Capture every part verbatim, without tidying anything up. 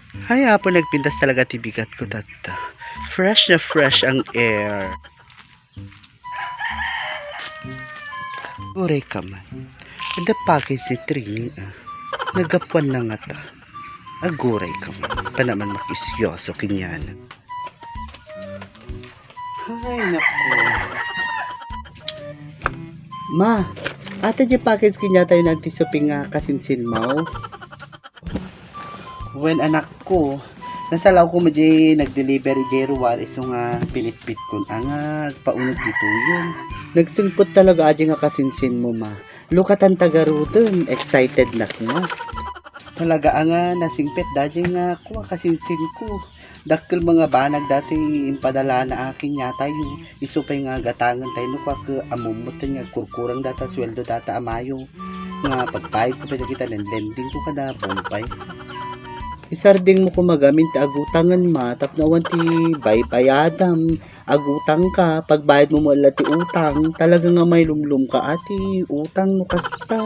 Hay, Apo, nagpintas talaga ti bigat ko tatta. Fresh na fresh ang air. Aguray ka man. Adda package ni training, ah. Naggapuan na nga ta. Aguray ka man. Panaman makiusyoso kenkuana. Ay, naku. Ma, ata di package kenkuatayo nga anti-shopping nga kasinsinmo? Wen, anakko, nasalawko met diay nag-deliver idiay ruar isu nga pinitpitkon a nga agpauneg ditoyen. Nagsingpet talaga a di nga kasinsinmo, ma. Lukatanta garuden, excited nak nga. Talaga a nga nasingpet daydiay nga kua kasinsinko. Dakkel met nga banag daytoy impadalana a kenkuatayo. Isu pay nga gatangentayo no kua ket ammom metten nga agkurkurang dayta sueldo dayta a Mayo. Nga pagbayadko pay dagita lenlendingko kada Bombay. Isardingmo koma gamin ti agutangen, ma, tapno awan ti baybayadam. Agutangka, pagbayadmo met la ti utang, talaga nga mailumlomka a ti utang no kasta.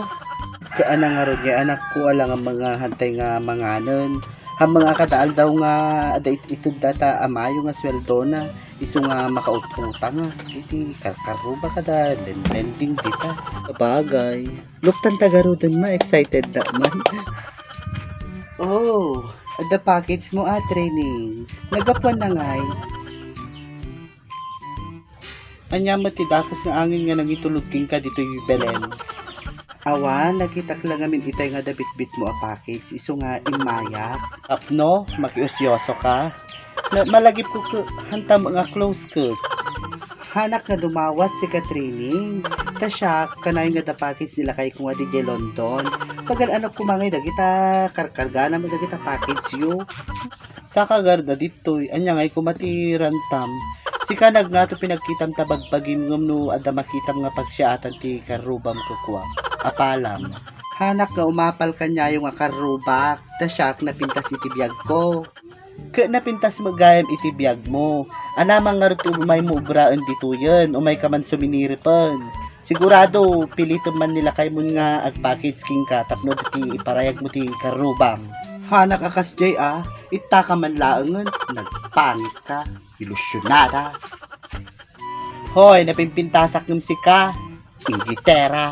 Kaana ngarud nga anakko, ala nga mga hantay nga manganen. Haan nga kada aldaw nga adda it-, ited dayta a Mayo nga sueldona, isu nga makaut-utang, ah. Iti karkarruba kada lenlending dita. Sabagay. Luktanta garuden, ma, excited da man. Oh, adda package mo a training. Naggapuan na ngay. Ania met ti dakes nga angin nga nangitulod kenka ditoy Belen? Awan, nakitak la ngamin itay nga adda bitbitmo a package, isu nga immayak. Tapno, makiusyosoka? Na, malagipko ket, hanta met nga close ket. Haanak nga dumawat sika training. Ta siak, kanayon nga adda package ni lakayko nga diay London. Pagal-anak koma ngay dagita karkargana met dagita package yo. Saka garud a ditoy, ania ngay koma ti rantam? Sika naggapu ti pinagkitam ta bagbagim ngem no adda makitam nga pagsiaatan ti karrubam ket kua, apalam. Haanak nga umapal kaniayo nga karrubak, ta siak napintas iti biagko. Ket napintas met gayam iti biagmo. Ania man ngarud ti umaymo ubraen ditoyen, umayka man suminiripen. Sigurado, pilitem man ni lakaymo nga agpackage kenka tapno iti iparayagmo ti karrubam. Haanak a kasdiay a, ittaka man laengen, nagpangitka, ilusionada. Hoy, napimpintasak ngem sika, Ingletera.